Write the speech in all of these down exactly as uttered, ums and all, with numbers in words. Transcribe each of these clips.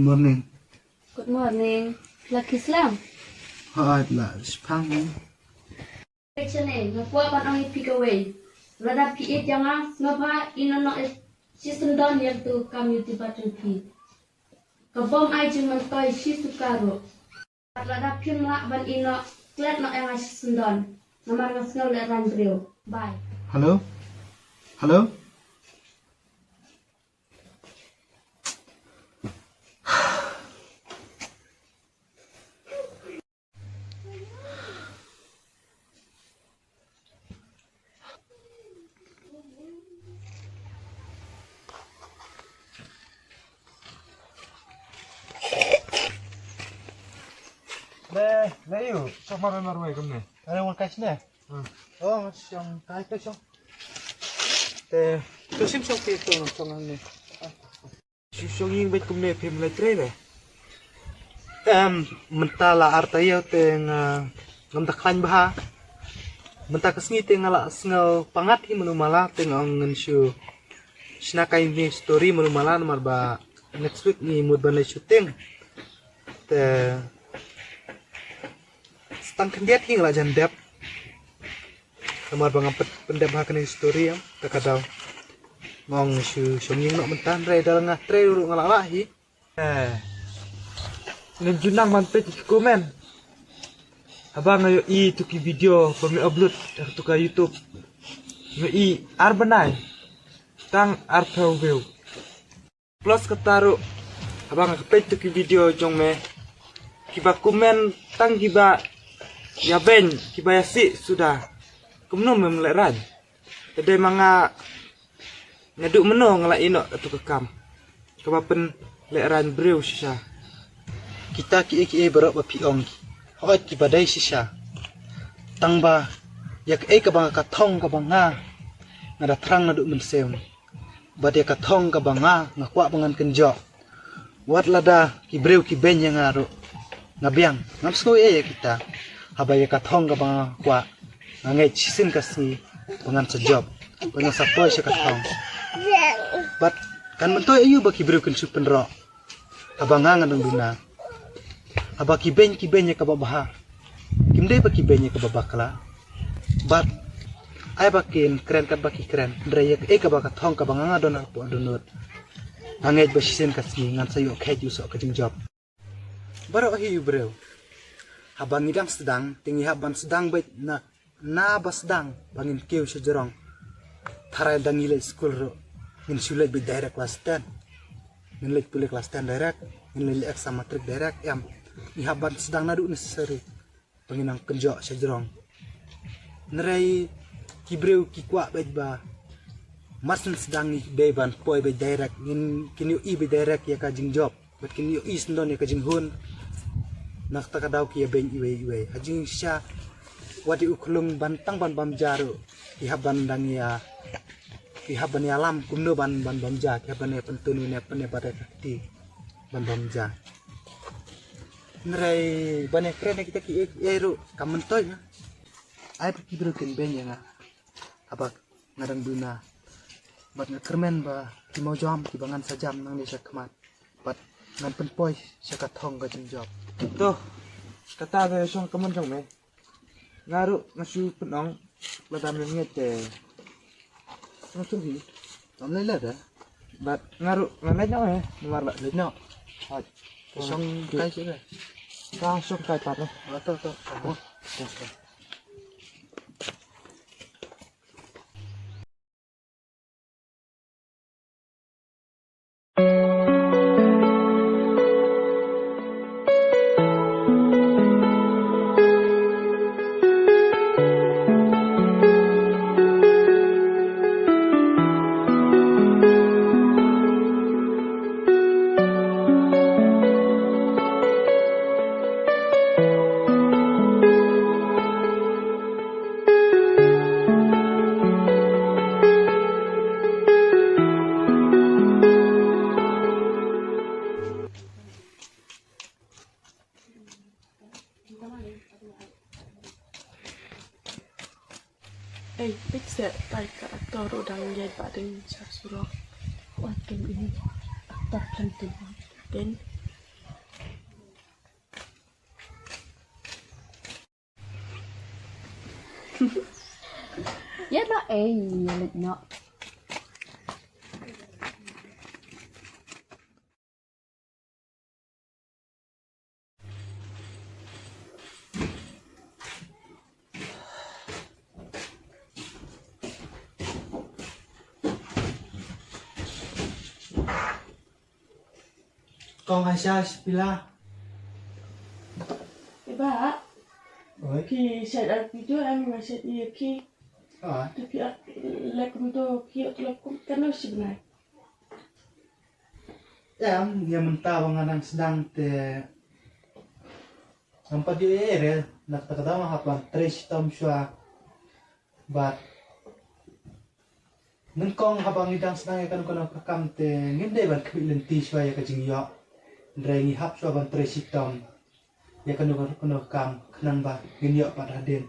Morning. Good morning. La ki slem? Hooid, la shipang. Peit shane, nga kwah ban ong ïa phi kawei. Lada phi ïeit ïa nga, sngewbha ïehnoh noh shisyndon ïa katu ka kam YouTube jong phi. Ka bym ai jingmyntoi shi suka ruh. Lada phim lah ban ïehnoh, klet noh ïa nga shisyndon. Namar nga sngew lehraiñ briew. Bye. Hello? Hello? Le, le yu, shong marwei marwei kumne. Are wan kai shne? Hmm. Oh, shong kai kai shong. Te, to sim shong ki to shong ne. Shu shong ïing bad kumne phim leit trei re. Em, mynta la ar taïew te nga ngam da khlaiñ bha. Mynta ka sngi te nga la sngew pyngngad hi mano mala te nga ong ngan shu shna kaei ne story mano mala namar ba next week ngi mut ban leit shooting. Te Sa tang khyndiat hi nga la jan dep. Namar ba ngam pyn-, pyndep ha kane story em, ta ka daw. Nga ong shu shong ïing noh mynta hynrei da nga trei ruh nga la lah hi. Eh. Ngin ju nang ban peit ki comment. Haba nga ïohi tu ki video ba me upload ha tu ka YouTube. Nga ïohi ar bnai. Tang arphew view. Plus kata ruh, haba nga peit tu ki video jong me, kiba comment tang kiba ïa beiñ, kiba ïa sih suda. Kumno mem lehraiñ. Te dei ma nga, nga duh mynno nga la ïehnoh ïa tu ka kam. Kaba pynlehraiñ briew shisha. Kita kiei kiei baroh ba phi ong ki. Hooid kiba dei shisha. Tang ba ïa kaei kaba ka thong kaba nga, nga da thrang naduh mynsiem. Bad ïa ka thong kaba nga, nga kwah ba ngan kynjoh. Wat lada ki briew ki beiñ ïa nga ruh, nga biang, ngam sngew ei ei ïa kita. Haba ïa ka thong kaba nga kwah, nga ngeit shisien ka sngi ba ngan sa jop, ba ngan sa poi sha ka thong. Bad kan myntoi aïu ba ki briew kin shu pynroh haba nga ngan dang duna. Haba ki beiñ ki beiñ ïa kaba bha. Kim dei ba ki beiñ ïa kaba bakla. Bad ai ba kin kren katba ki kren. Hynrei ïa kaei kaba ka thong kaba nga nga don hapoh dohnud, nga ngeit ba shisien ka sngi ngan sa ïoh kheit ïa u soh ka jingjop. Baroh hi u briew. Haba ngi dang sdang te ngi hap ban sdang beit na na ba sdang ba ngin kiew sha jrong. Tharai da ngi leit skul ruh ngin shu leit beit direct class ten. Ngin leit pule class ten direct, ngin leit leh exam matric direct, em. Ngi hap ban sdang naduh necessary ba ngin nang kynjoh sha jrong. Hynrei ki briew ki kwah beit ba mar syn sdang ngi dei ban poi beit direct, ngin kin ïohi beit direct ïa ka jingjop. Bad kin ïohi syndon ïa ka jinghun. Na kata ka daw ki ïa beiñ iwei iwei. Ha jingshisha wat ïa u khlung ban tang ban bam ja ruh. Ki hap ban dang ïa, ki hap ban ïalam kumno ban, ban bam ja. Ki hap ban ïa pyntun ne pynne bad ïa ka kti ban bam ja. Hynrei ban ïa kren ïa kita kiei kiei ruh kam myntoi. Ai ba ki briew kin beiñ ïa nga. Haba nga dang duna. Bad nga kyrmen ba ki mawjam kiba ngan sa jam nangne sha khmat. Bad ngan pynpoi sha ka thong ka jingjop. To, kata ka shong kamon jong me. Nga ruh nga shu pynong lada me ngeit te. Nga shu hi. Kam lei lada. Bad nga ruh nga leit noh eh. Namar ba leit noh. Hooid. Shong kai shuh eh. Ka shong kai pat eh. To, to, to. Ei, peit se, tai ka actor u dang ïaid ba ding sha surok. Wat kem ini actor kan tu. Din. Ïa noh ei, ïa leit noh. Kong Aisha, sipila. Eba. Oi. Ki sait ar video em nga sait ïa ki. Ah. Te phi ak lek kumto phi ak lek kum kano sibnai. Em, ïa mynta ba nga dang sdang te. Ngam pat ïoh ei re, na kata ka daw nga hap ban trei shitom shuwa. Bad nyngkong haba ngi dang sdang ïa kano kano ka kam te ngim dei ban khmih lynti shuwa ïa ka jingïoh. Hynrei ngi hap shuwa ban trei shitom ïa kano kano ka kam khnang ba ngin ïoh pat hadien.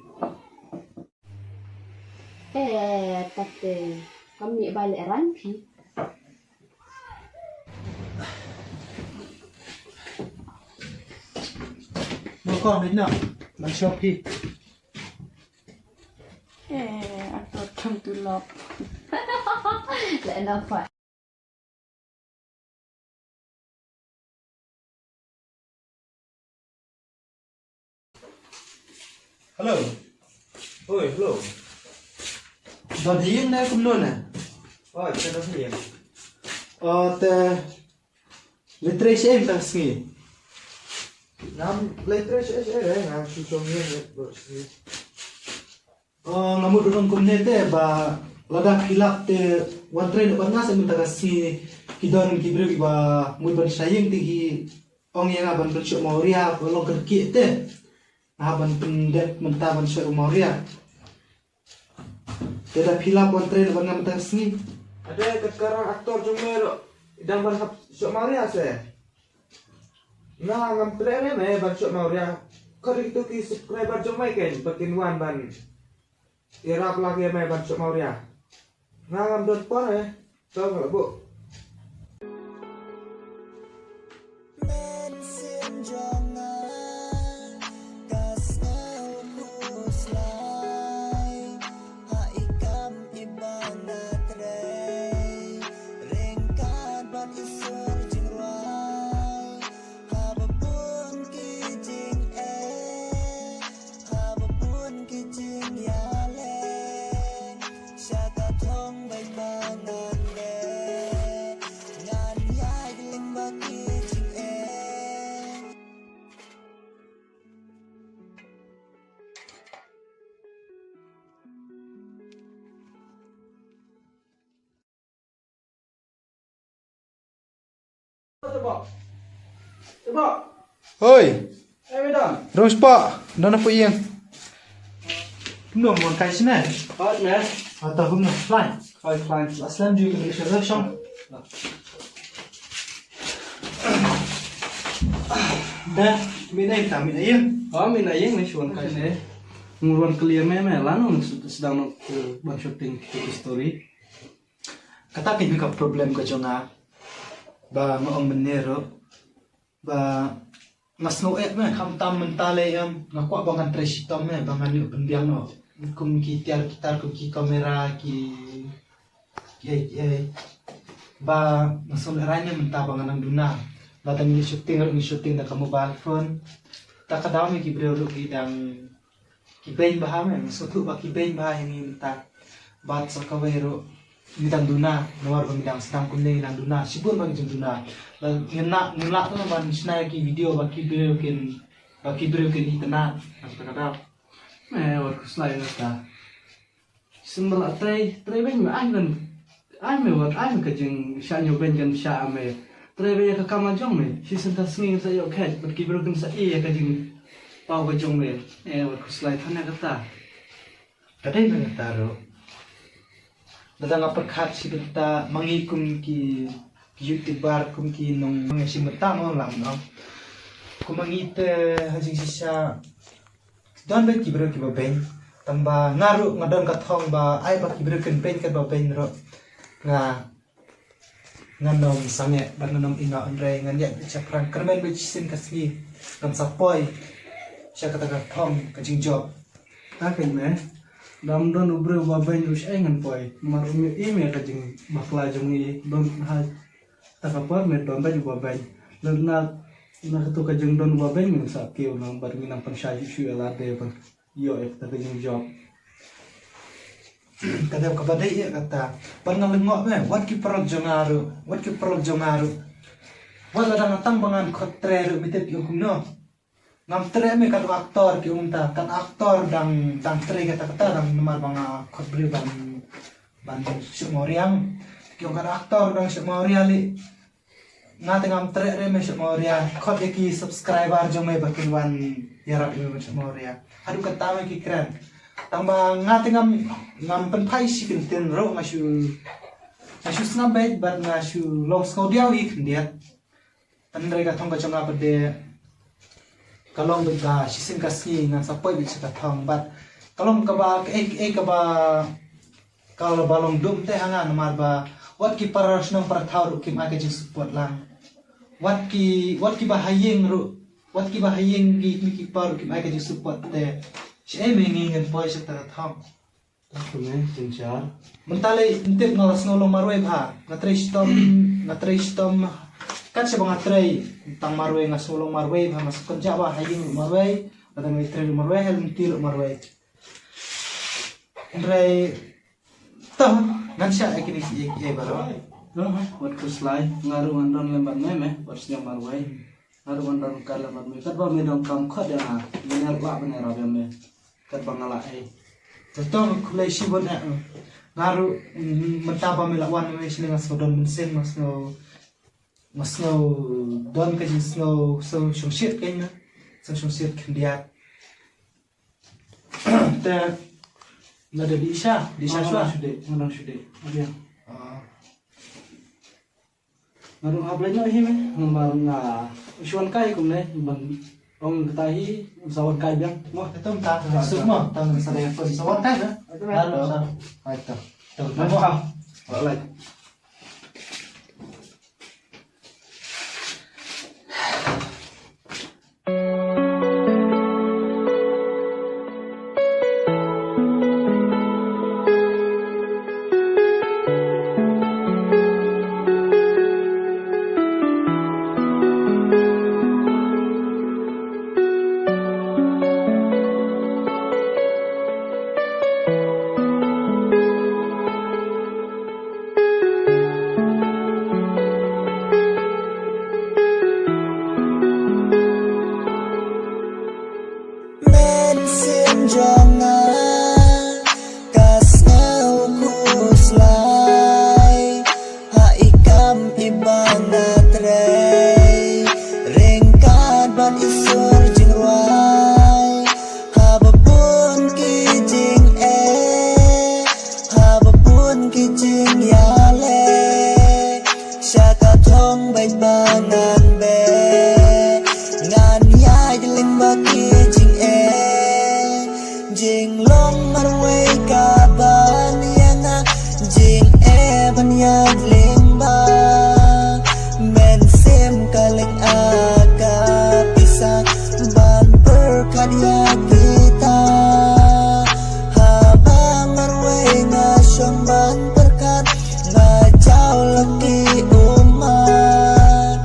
Eh, tate, kam ni ba le ran phi. Mo ko ni na, man shop hi. Eh, aku tam tu lop. Le na fa. Hello. Oi, hello. Don hi ïing ne kumno ne? Oi, ka don hi ïing. Oh, te. Literature em tang sngi. Ngam literature eh eh ngam shu jong ïing eh bro sngi. Oh, nga mut ruh kumne te ba lada phi lap te wan trei ban nga sa mynta ka sngi ki don ki briew kiba mut ban shah ïing te ki ong ïa nga ban pynshoh mawria ba long kyrkieh te. Nga ban pyndep mynta ban shoh mawria. Te da phi lap wan trei ban nga mynta ka sngi. Ade kat karang actor jong me ruh i dang ban hap shoh mawria se. Nga ngam treh re me ban shoh mawria. Khot ïa kitu ki subscriber jong me ken ba kin wan ban ïarap lak ïa me ban shoh mawria. Nga ngam don por eh. To nga la buh. Mynsiem jong nga ka sngew khuslai ha i kam iba nga trei. Ryngkat bad i sur jingrwai haba bun ki jingeh. Haba bun ki jingïaleh sha ka thong beit ba ngan leh. Ngan ïaid lyngba ki jingeh. Hoi. Rung spah, don hapoh ïing. Kumno mon kai sini? Hot ne. Ata kumno fly. Hoi fly. Aslam ju ke bisa shong. Dah, mina ita mina ïing. Oh mina ïing ni shuan kai sini. Nguruan clear me me lano sedang nak ban shooting story. Kata ka hi ka problem ka jong nga ba nga ong mynne ruh ba nga sngew eh me khamtam mynta lei em nga kwah ba ngan trei shitom me ba ngan ïoh pynbiang noh kum ki tiar ki tar kum ki kamera ki ki ei ki ei ba nga sngew eh rang me mynta ba ngan nang duna. Lada ngi shooting ruh ngi shooting da ka mobile phone. Ta ka daw me ki briew ruh ki dang Ki beiñ bha me, nga sngewthuh ba ki beiñ bha ïa ngi mynta. Bad sa kawei ruh ngi dang duna, namar ba ngi dang sdang kumne ngi dang duna, shibun ba ngi dang duna. Lada ngin lah, ngin lah tu ban shna ïa ki video ba ki briew kin, ba ki briew kin itynnad. Kata ka daw. Me wat khuslai na ta. Symba la trei, trei beiñ me ai ban, ai me wat, ai me ka jingshah ñiew beiñ kan shah me. Trei beiñ ïa ka kam la jong me, shisien ka sngi kan sa ïoh khet, bad ki briew kan sa ïeh ïa ka jingpaw ka jong me. Eh, wat khuslai than ïa kata. Ka dei me kata ruh. Lada nga pyrkhat shi bynta ma ngi kum ki, ki YouTuber, kum ki nong, nong shi bynta nong lam nong. Kum ma ngi te ha jingshisha Don bad ki briew kiba beiñ. Tang ba nga ruh nga don ka thong ba ai ba ki briew kin beiñ katba beiñ ruh nga ngan ym sangeh bad ngan ym ïehnoh, hynrei ngan ïaid beit shaphrang kyrmen beit shisien ka sngi ngan sa poi sha kata ka thong ka jingjop. Ta kein me. Dang don u briew uba beiñ ruh shaei ngan poi. Namar um ïohi me ka jingbakla jong ngi don ha kata ka por me don bad uba beiñ. Lada na kata ka jingdon uba beiñ me sa kiew nang bad ngi nang pynshai shuh shuh ïa lade ban ïoh ïa kata ka jingjop. Ka dei kaba dei ïa kata. Bad nga lyngngoh me wat ki paralok jong nga ruh, wat ki paralok jong nga ruh. Wat lada nga tang ba ngan khot trei ruh me tip ki ong kumno. Ngam treh me kat actor ki ong ta, kat actor dang, dang treh kata kata dang namar ba nga khot briew ban, ban shah mawria. Ki ong kat actor dang shah mawria lei. Nga te ngam treh re me shah mawria. Khot ïa ki subscriber jong me ba kin wan ïarap ïa me ban shah mawria. Haduh katta me ki kren. Tang ba nga te ngam, ngam pynphai shi kyntien ruh nga shu, nga shu sngap beit bad nga shu long sngewdiaw hi khyndiat. Hynrei ka thong ka jong nga pat de ka long beit ba shisien ka sngi ngan sa poi beit sha ka thong bad ka long kaba kaei kaei kaba ka long ba long dum te ha nga namar ba wat ki para shnong para thaw ruh kim ai ka jingsupport lang. Wat ki, wat kiba ha ïing ruh, wat kiba ha ïing ki, ki, ki para ruh kim ai ka jingsupport te shaei me ngi ngan poi sha ka thong. Kumne, synshar. Mynta lei ntip nga la sngew long marwei bha. Nga trei shitom, nga trei shitom. Kat shaba nga trei tang marwei nga sngew long marwei bha, nga sngewkynjah ba ha ïing ruh marwei, lada nga trei ruh marwei, ha lynti ruh marwei. Hynrei to ngan shah ïa kine kiei kiei baroh. Wat khuslai, nga ruh ngan don lem bad me me, wat sngewmarwei. Nga ruh ngan don ka lem bad me, katba me donkam khot ïa nga, me nang lah ban ïarap ïa me. Katba nga lah ei. Te to khublei shibun eh. Nga ruh, mm, mynta ba me la wan me shane nga sngewdon mynsiem, nga sngew, nga sngewdon ka jingsngew, sngew shongshit kein na. Sngew shongshit khyndiat. Te lada dih sha, dih sha shuwa. Nga dang shu dih, nga dang shu dih. Nga dang shu dih. Ah. Nga dang hap leit noh hi me, namar nga shu wan kai kumne, ban ong kata hi, sa wan kai biang. Mo, te to mynta, suk mo, to mynta sa dei phone, sa wan kai na. Ito me. Ito. Ito. Ito. Mo. Ito. Ito. Mynsiem jong nga ka sngew khuslai ha i kam iba nga trei, ryngkat bad i sur jingrwai. Haba bun ki jingeh, haba bun ki jingïaleh, sha ka thong beit ba ngan beh, ngan ïaid lyngba ki jingeh. Jinglong marwei ka ban ïa nga, jingeh ban ïaid lyngba. Mynsiem ka lyngkha ka pisa ban pyrkhat ïa kita. Haba marwei nga shong ban pyrkhat, nga jaw lok ki ummat.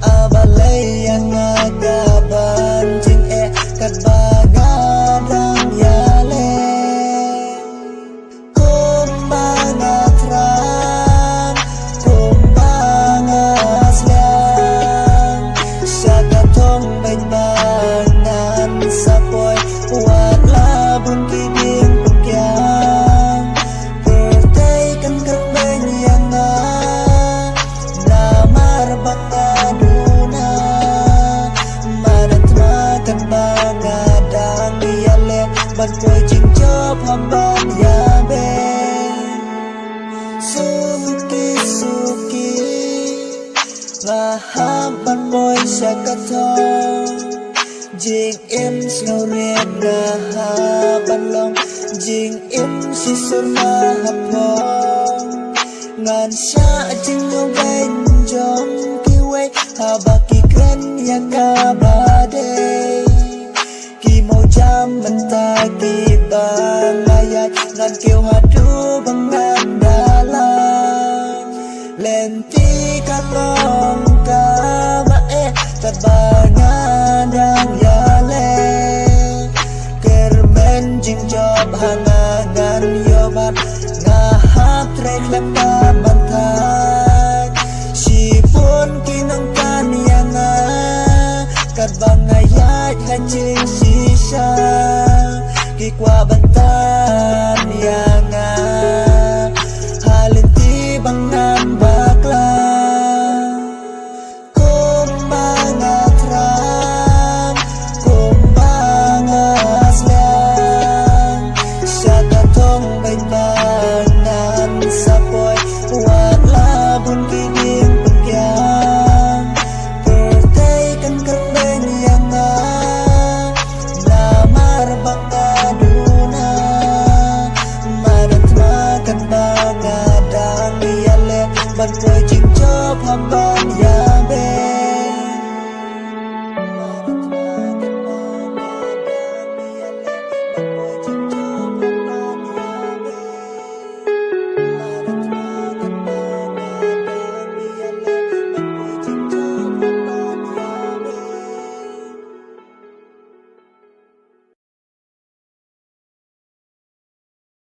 A balei ïa nga ka ban jingeh katba nga dang ïaleh. Kumba nga thrang, kumba nga sliang, sha ka thong beit ba ngan sa poi, wat la bun ki diengpyngkiang. Pyrthei kan kyrmen ïa nga, namar ba nga duna. Mano thma katba nga dang ïaleh ban poi jingjop ha ban ïabeh. Suki suki nga hap ban poi sha ka thong. Jingim sngewrit nga hap ban long, jingim shisur nga hap long. Ngan shah jingïoh beiñ jong kiwei haba ki kren ïa kaba dei. Ki mawjam mynta kiba nga ïaid Kiew haduh ba ngan da lait. Lynti ka long kaba eh katba nga dang ïaleh. Kyrmen jingjop ha nga ngan ïoh bat, nga hap trei khlem ka ban thait. Shibun ki nongkan ïa nga katba nga ïaid ha jingshisha. Ki kwah ban tai